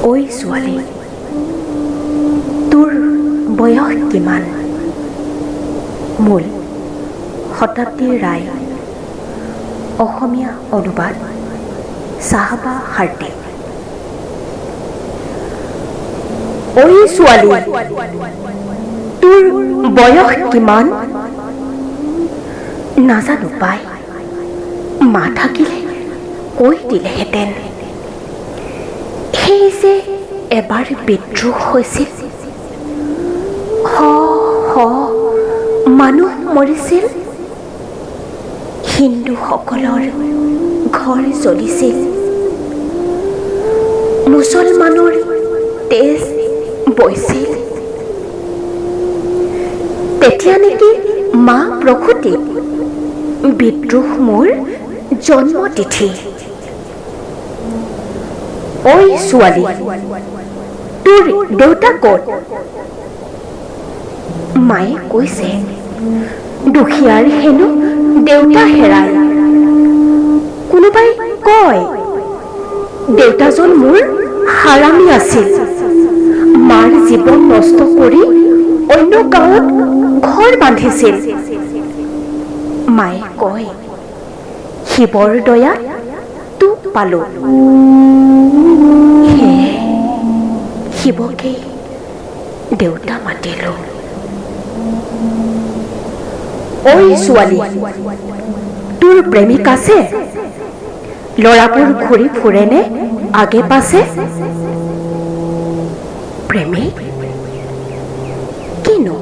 ঐ ছোৱালী, তোৰ বয়স কিমান? মূল শতাব্দী ৰায়, অসমীয়া অনুবাদ চাহাবা হাৰ্টে। ঐ ছোৱালী, তোৰ বয়স কিমান? নাজানো পাই, মা থাকিলে কৈ দিলেহেঁতেন। সেই যে এবাৰ বিদ্ৰোহ হৈছিল, শ শ মানুহ মৰিছিল, হিন্দুসকলৰ ঘৰ জ্বলিছিল, মুছলমানৰ তেজ বৈছিল, তেতিয়া নেকি মা প্ৰসূতি। বিদ্ৰোহ মোৰ জন্মতিথি। ঐ ছোৱালী, তোৰ দেউতা ক'ত? মায়ে কৈছে, দুখীয়াৰ হেনো দেউতা হেৰায়। কোনোবাই কয় দেউতাজন মোৰ হাৰামী আছিল, মাৰ জীৱন নষ্ট কৰি অন্য গাঁৱত ঘৰ বান্ধিছিল। মায়ে কয়, শিৱৰ দয়াত তোক পালো, সেয়ে শিৱকেই দেউতা মাতিলো। ঐ ছোৱালী, তোৰ প্ৰেমিক আছে? ল'ৰাবোৰ ঘূৰি ফুৰেনে আগে পাছে? প্ৰেমিক কিনো?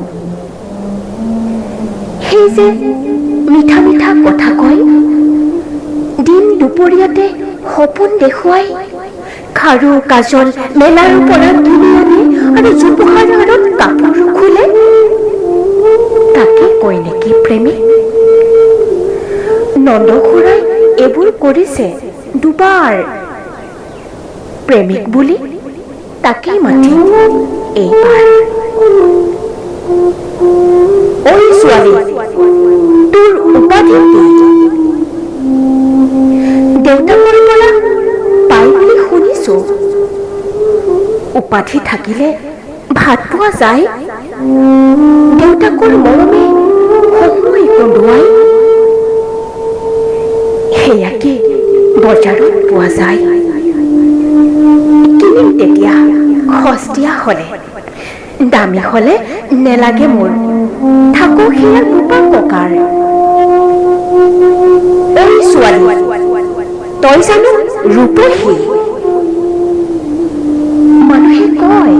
সেই যে মিঠা মিঠা কথা কয়, দিন দুপৰীয়াতে সপোন দেখুৱাই, খাৰু কাজল মেলাৰ পৰা কিনি আনে আৰু জোপোহাৰ আঁৰত কাপোৰ খোলে, তাকে কয় নেকি প্ৰেমিক? নন্দ খুৰাই এইবোৰ কৰিছে দুবাৰ, প্ৰেমিক বুলি তাকেই মাতিম এইবাৰ। ঐ ছোৱালী, তোৰ উপাধি কি? দেউতাকৰ পৰা পাই বুলি শুনিছো। উপাধি থাকিলে ভাত পোৱা যায়, দেউতাকৰ মৰমে সময় কন্দুৱাই, সেয়াকে বজাৰত পোৱা যায়। কিনিম তেতিয়া সস্তীয়া হলে, দামী হলে নেলাগে মোৰ, থাকো সেয়া বোপা ককাৰ। ঐ ছোৱালী, তই জানো ৰূপহী? মানুহে কয়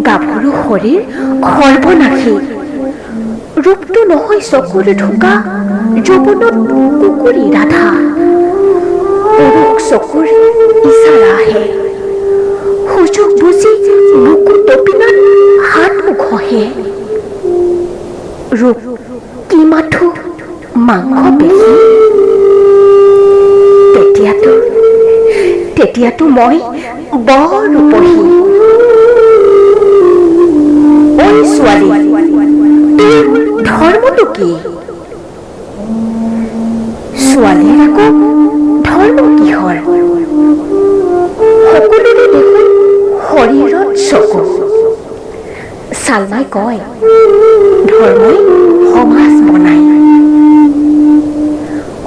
গাভৰু শৰীৰ সৰ্বনাশী, ৰূপটো নহয় চকুৰ ঢোকা, যৌৱনত কুকুৰী ৰাধা। পুৰুষ চকুৰ ইচাৰা আহে, সুযোগ বুজি বুকু তপিনাত হাত ঘহে। ৰূপ কি মাথো মাংস পেশী? তেতিয়াতো তেতিয়াতো মই বৰ ৰূপহী। ঐ ছোৱালী, তোৰ ধৰ্মটো কি? ছোৱালীৰ আকৌ ধৰ্ম কিহৰ? সকলোৰে দেখোন শৰীৰত চকু। চালমাই কয়, ধৰ্মই সমাজ বনায়।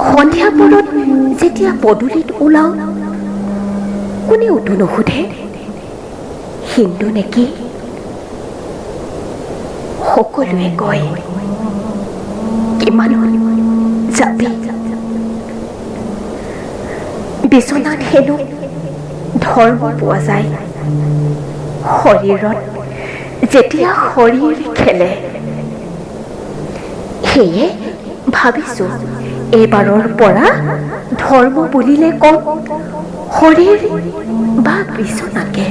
সন্ধিয়া পৰত যেতিয়া পদূলিত ওলাওঁ, কোনেওতো নুসুধে হিন্দু নেকি? সকলোৱে কয়, কিমান যাবি? বিচনাত হেনো ধৰ্ম পোৱা যায়, শৰীৰত যেতিয়া শৰীৰ খেলে। সেয়ে ভাবিছো এইবাৰৰ পৰা ধৰ্ম বুলিলে কম শৰীৰ বা বিচনাকে।